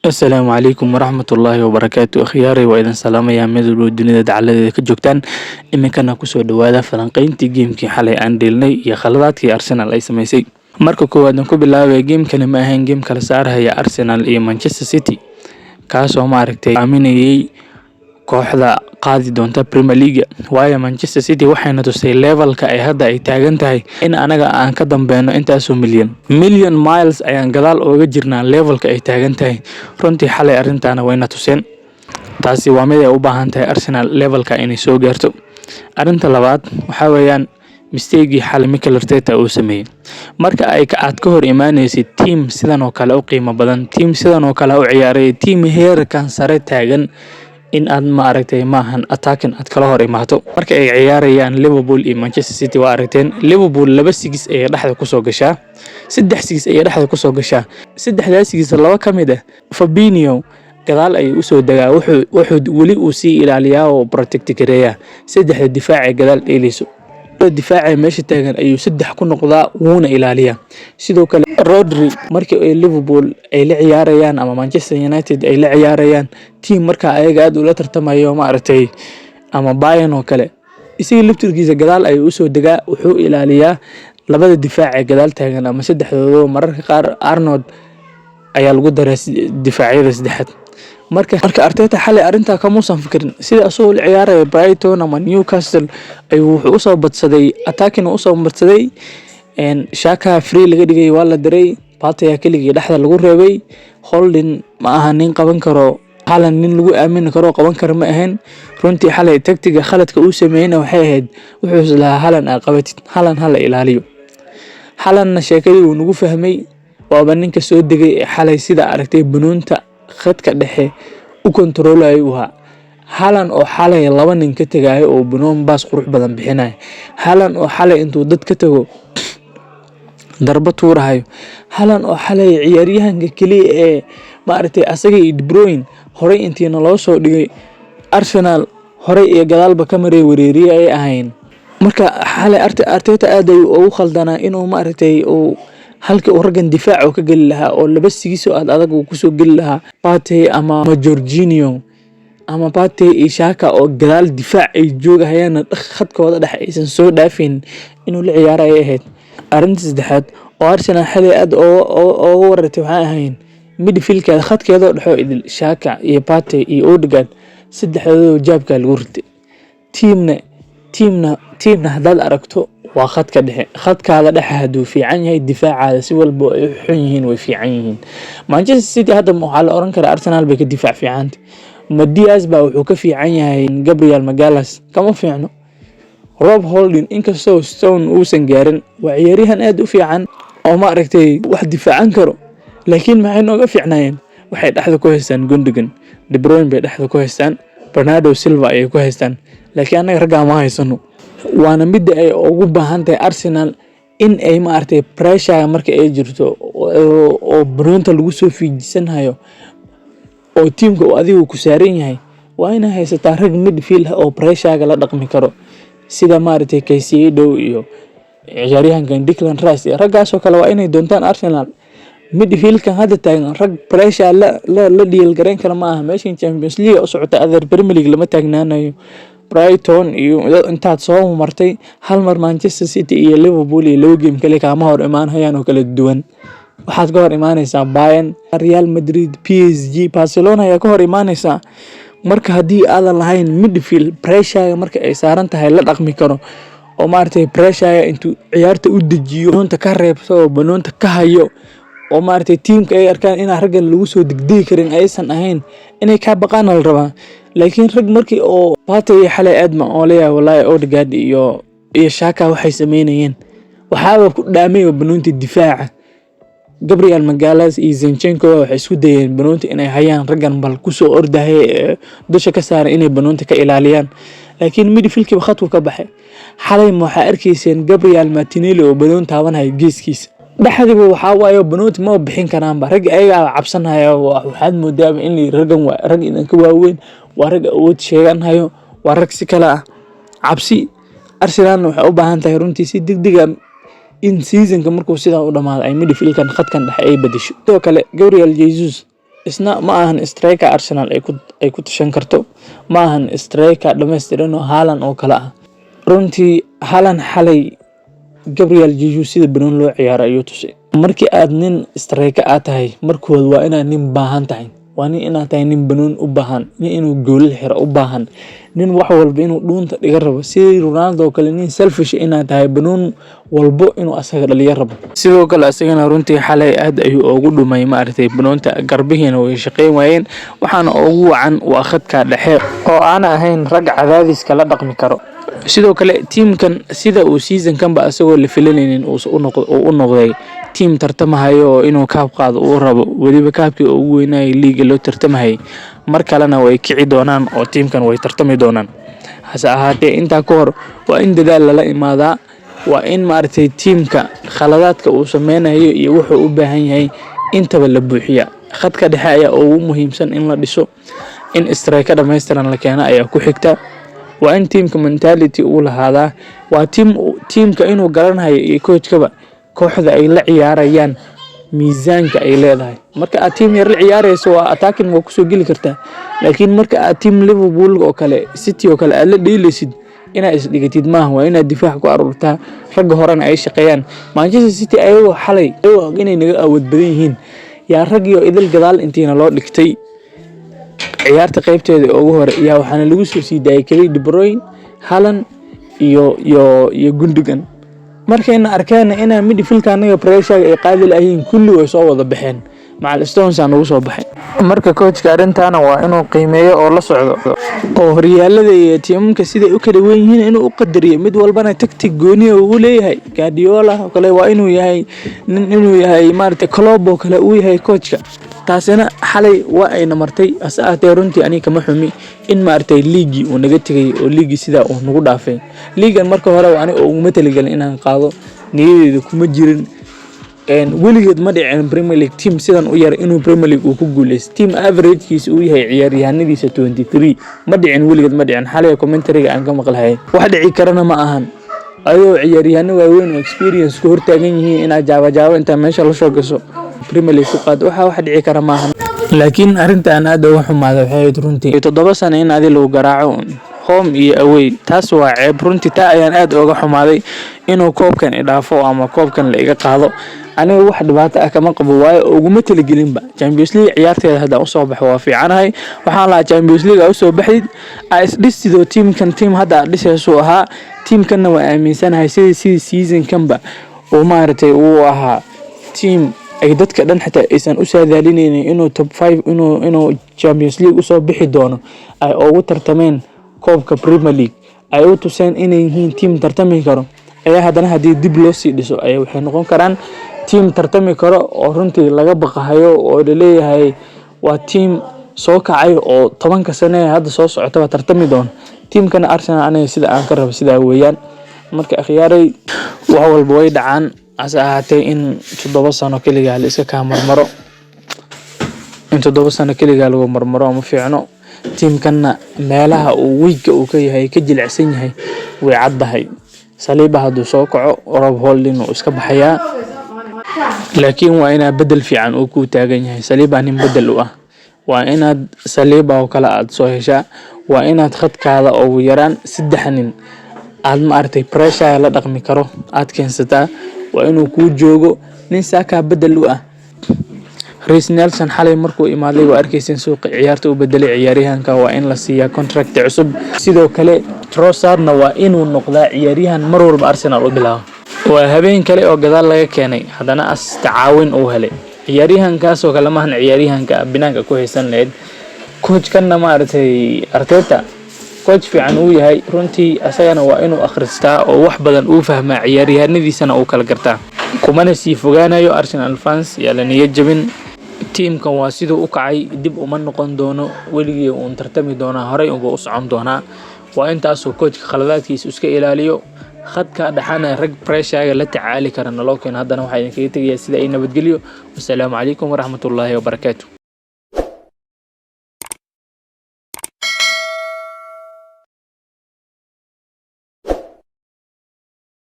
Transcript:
Asalaamu calaykum waraxmatullaahi wabarakaatu. Akhyaaray, waa idin salaamayaa mid walbo dunida dacaladeeda ka joogtaan. Iminkana kusoo dhawaada falanqeyntii gamekii xalay aan dheelnay iyo khaladaadkii Arsenal ay sameysay. Marka koowaad aan ku bilaabay, gamekani ma ahayn game kala saaraya Arsenal iyo Manchester City, kaasoo maaragtay aaminayay kooxda qaadi doonta Premier League, waayo Manchester City waxayna tusay levelka ay hadda ay taagan tahay in anaga aan ka dambeeno. Intaasoo milyan million miles ayaan gadaal ooga jirnaa levelka ay taagan tahay. Runtii xalay arrintaana wayna tuseen. Taasi waa mid ay u baahan tahay Arsenal levelka inay soo gaarto. Arrinta labaad waxaa weeyaan mistakegii xalay Mikel Arteta uu sameeyey. Marka ay aad ka hor imaanaysid team sidan oo kale u qiimo badan, team sidan oo kale u ciyaaray, team heerkan sare taagan, in aad maaragtay maahan attacking aad kala hor imaato. Marka ay ciyaarayaan Liverpool iyo Manchester City, waa aragteen, Liverpool laba six ayay dhexda kusoo gashaa, saddex six ayay dhexda kusoo gashaa. Saddexdaas six laba ka mid ah Fabinho gadaal ayuu usoo degaa, wuxuu weli uu sii ilaaliyaa oo protect gareeyaa saddexda difaac ee gadaal dheelayso. Difaaca meesha taagan ayuu saddex ku noqdaa, wuuna ilaaliyaa. Sidoo kale Rodri, markii ay Liverpool ay la ciyaarayaan ama Manchester United ay la ciyaarayaan, team markaa ayaga aad ula tartamayo maaragtay, ama Bayern oo kale, isaga laftirkiisa gadaal ayuu usoo degaa, wuxuu ilaaliyaa labada difaac ee gadaal taagan ama saddexdooda. Mararka qaar Arnold ayaa lagu daraa difaacyada saddexaad. Marka Arteta xalay arrintaa kamuusan fikirin. Sida asagoo la ciyaaraya Brighton ama Newcastle ayuu wuxuu usoo badsaday attacking, usoo badsaday. Xhaka free laga dhigay, waa la diray. Partey keligii dhexda lagu reebay. Holding ma aha nin qaban karo Haaland, nin lagu aamini karo qaban karo ma ahayn. Runtii xalay tacticga khaladka uu sameeyeyna waxay ahayd wuxuu is lahaa Haaland aa qabatid, Haaland hala ilaaliyo. Haalandna sheekadii uu nagu fahmay, waaba ninka soo degay ee xalay sida aragtay banuunta khadka dhexe u kontaroolaya uu ahaa. Haaland oo xalay laba nin ka tegayo oo banoon baas qurux badan bixinaya, Haaland oo xalay intuu dad ka tago darbo tuurahayo, Haaland oo xalay ciyaaryahanka keliya ee maaragtay asaga iyo De Bruyne horay intiina loo soo dhigay Arsenal horay iyo gadaalba ka maray wareeriye ay ahayn. Marka xalay Arteta aad ayuu ugu khaldanaa inuu maaragtay uu halkii uu raggan difaac ka geli lahaa oo laba sigiso aad adag uu kusoo geli lahaa, Partey ama Jorginho ama Partey iyo Xhaka oo gadaal difaac ay joogahayaanna khadkooda dhexe aysan soo dhaafin inuu la ciyaaro ayay ahayd. Arrinta saddexaad oo Arsenal xalay aad ooga warartay waxay ahayn midfieldkeeda, khadkeeda oo dhexoo idil, Xhaka iyo Partey iyo Odegaard, saddexdoodaba jaabkaa lagu ritay. Teamna haddaad aragto waa khadka dhexe. Khadkaada dhexe hadduu fiican yahay, difaacaada si walba ay u xun yihiin way fiican yihiin. Manchester City hadda waxaa la oran karaa Arsenal bay ka difaac fiicanta? Ma Dias baa wuxuu ka fiican yahay Gabriel Magalhaes? Kama fiicno. Rob Holding, inkastoo Stone uusan gaarin, waa ciyaaryahan aad u fiican oo maaragtay wax difaacan karo, laakiin maxay nooga fiicnaayeen? Waxay dhexda ku haystaan Gundogan, De Bruyne bay dhexda ku haystaan, Bernardo Silva ayay ku haystaan, laakiin annaga raggaa ma haysano. Waana midda ay ugu baahan tahay Arsenal in ay maaragtay pressure marka ay jirto oo banoonta lagu soo fiijisanhayo oo teamka uu adigu ku saaran yahay, waa inay haysataa rag midfield ah oo pressure la dhaqmi karo, sida maaragtay Caicedo iyo ciyaaryahankan Declan Rice iyo raggaasoo kale. Waa inay doontaan Arsenal midfieldkan hadda taagan rag pressure la deal garayn kara ma aha. Meeshan Champions League u socota adeer, Premier League lama taagnaanayo. Brighton iyo intaad soo martay hal mar Manchester City iyo Liverpool iyo laba game kale kaama hor imaanayaan oo kala duwan. Waxaad ka hor imaaneysaa Bayern, Real Madrid, PSG, Barcelona ayaa ka hor imaaneysaa. Marka haddii aadan lahayn midfield pressure marka ay saaran tahay la dhaqmi karo oo maaragtay pressure intuu ciyaarta u dejiyo, banoonta ka reebto oo banoonta ka hayo, oo maaragtay teamka ay arkaan inaan raggan lagu soo degdegi karin, aysan ahayn inay kaa baqaana la rabaa. Laakiin rag markii oo Partey iyo xalay aad ma oo leeyahay wallahi Odegaard iyo Xhaka waxay sameynayeen waxaaba ku dhaamay banoonta difaaca. Gabriel Magalhaes iyo Zinchenko waxay isku dayeen banoonta inay hayaan, raggan bal kusoo ordahaya ee dusha ka saaran inay banoonta ka ilaaliyaan, laakiin midfieldkiiba khadku ka baxay. Xalay ma waxaa arkayseen Gabriel Martinelli oo banoon taabanaya geeskiisa dhexdiiba? Waxaa waaye banoonti ma bixin karaanba ragga, ayagaa cabsanaya. Waxaad moodaaba in la raggan waa rag idinka waaweyn, waa rag awood sheeganhayo, waa rag si kale ah cabsi. Arsenalna waxay u baahan tahay runtii si degdeg ah in seasonka markuu sidaa u dhamaado ay midfieldkan khadkan dhexe ay bedesho. Sidoo kale Gabriel Jesus Isna ma ahan striker Arsenal ay ku tashan karto, ma ahan striker dhammaystiran oo Haaland oo kale ah. Runtii Haaland xalay Gabriel Jesus sida banooni loo ciyaaro ayuu tusay. Markii aad nin striker aad tahay, markood waa inaad nin baahan tahay, waa nin inaad tahay nin banooni u baahan, nin inuu goolal xiro u baahan, nin wax walba inuu dhuunta dhiga rabo, sidii Ronaldo oo kale, nin selfish inaad tahay, banoon walbo inuu asaga dhaliyo rabo. Sidoo kale asagana runtii xalay aad ayuu ugu dhumay maaragtay banoonta, garbihiina way shaqeyn waayeen. Waxaana ugu wacan waa khadka dhexe oo aan ahayn rag cadaadiska la dhaqmi karo. Sidoo kale tiimkan sida uu seasonkanba asagoo la filanaynin uu u noqday tiim tartamahayo oo inuu cup qaado uu rabo, weliba cupkii ugu weynayay liiga loo tartamahayay. Mar kalena way kici doonaan oo tiimkan way tartami doonaan. Hase ahaatee intaa ka hor waa in dadaal lala imaadaa, waa in maaragtay tiimka khaladaadka uu sameynayo iyo wuxuu u baahan yahay intaba la buuxiya. Khadka dhexe ayaa ugu muhiimsan in la dhiso, in striker dhammaystiran la keeno ayaa ku xigta. Waa in tiimka mentality uu lahaadaa, waa tiimka inuu garanayo iyo coachkaba kooxda ay la ciyaarayaan miisaanka ay leedahay. Marka aad tiim yar la ciyaarayso, waa attacking, waa kusoo geli kartaa, laakiin marka aad tiim Liverpool oo kale, City oo kale aad la dheelaysid, inaad isdhigatid maaha, waa inaad difaac ku aruurtaa, ragga horena ay shaqeeyaan. Manchester City ayagoo xalay ayagoo inay naga awood badan yihiin yaa raggii oo idil gadaal intiina loo dhigtay ciyaarta qaybteeda ugu hore, yaa waxaana lagu soo sii daayay kaliya De Bruyne, Haaland iyo Gundogan. Markayna arkeen inaa midfield anaga pressure ay qaadi lahayn, kulli way soo wada baxeen, macal Stones aa nagu soo baxay. Marka coachka arrintaana waa inuu qiimeeyo oo la socdo oo horyaalada iyo tiimamka siday u kala wen yihiin inuu u qadariyo, mid walbana tactic gooniya uu leeyahay. Guardiola oo kale waa inuu yahay nin, inuu yahay maaragtay Klopp oo kale uu yahay coachka. Taasina xalay waa ayna martay. Hase ahaatee runtii aniga kama xumi in maaragtay liigii uu naga tegay oo liigii sidaa uu nagu dhaafay. Liigan marka hore aniga uguma talagelin inaan qaado, niyadeeda kuma jirin. Weligeed ma dhicin Premier League team sidan u yar inuu Premier League uu ku guuleysto, team averagekiisa uu yahay ciyaaryahanadiisa 23, ma dhicin, weligeed ma dhicin. Xalay commentary-ga aan ka maqlahay, wax dhici karana ma ahan, ayadoo ciyaaryahano waaweyn oo experience ku hortaagan yihiin inaad jaaba jaabo intaa meesha la soo gasho Premier League ku qaado, waxa wax dhici kara maahan. Laakiin arrinta aan aad uga xumaaday waxay ahayd runtii 7 sano in adi lagu garaaco home iyo away, taas waa ceeb runtii. Taa ayaan aad uga xumaaday, inuu koobkan idhaafo ama koobkan la iga qaado. Aniga wax dhibaato ah kama qabo, waayo uguma talagelinba Champions League ciyaarteeda. Haddaan usoo baxo waa fiicanahay, waxaan lahaa Champions League aa usoo baxdid, aa isdhistidoo tiimkan tiim hadda aad dhisaysuu ahaa. Tiimkanna waa aaminsanahay sidii seasonkanba uu maaragtay uu ahaa tiim ay dadka dhan xitaa aysan u saadaalinaynin inuu top five inuu Champions League usoo bixi doono, ay ugu tartameen koobka Premier League, ay u tuseen inay yihiin tiim tartami karo, ayaa haddana haddii dib loo sii dhiso ayaa waxay noqon karaan tiim tartami karo oo runtii laga baqahayo oo laleeyahay waa tiim soo kacay oo 10ka sane ee hadda soo socotaba tartami doono. Tiimkana Arsenal aniga sida aan ka rabo sidaa weeyaan. Marka akhyaaray, wax walba way dhacaan. Hase ahaatee in 7 sano keligaa la iska kaa marmaro, in 7 sano keligaa lagu marmaro ma fiicno. Tiimkanna meelaha uu weak-ga uu ka yahay, ka jilicsan yahay, way caddahay. Saliiba hadduu soo kaco, Rob Holding uu iska baxayaa, laakiin waa inaa bedel fiican uu ku taagan yahay. Saliiba nin bedel u ah waa inaad Saliiba oo kale aad soo heshaa, waa inaad khadkaada ugu yaraan saddex nin aad maaragtay pressure la dhaqmi karo aad keensataa, waa inuu kuu joogo nin Saka bedel u ah. Reiss Nelson xalay markuu imaaday waa arkayseen suuqa ciyaarta u bedelay. Ciyaaryahanka waa in la siiyaa contract cusub. Sidoo kale Trossardna waa inuu noqdaa ciyaaryahan mar walba Arsenal u bilaabo. Waa habeen kale oo gadaal laga keenay, haddana as tacaawin uu helay. Ciyaaryahankaasoo kale maahan ciyaaryahanka binaanka ku haysan lahayd. Coachkanna maaragtay Arteta coach fiican uu yahay runtii, asagana waa inuu akhristaa oo wax badan uu fahmaa, ciyaaryahanadiisana uu kala gartaa. Kumana sii fogaanayo. Arsenal fans, yaa la niyad jabin. Tiimkan waa siduu u kacay, dib uma noqon doono weligii, uun tartami doonaa, horay unbuu u socon doonaa. Waa intaasuu coachka khaladaadkiisa iska ilaaliyo, khadka dhexana rag pressure la tacaali kara naloo keeno. Haddana waxaa idinkaga tegayaa sida ay nabadgelyo. Wasalaamu calaykum waraxmatullaahi wabarakaatu.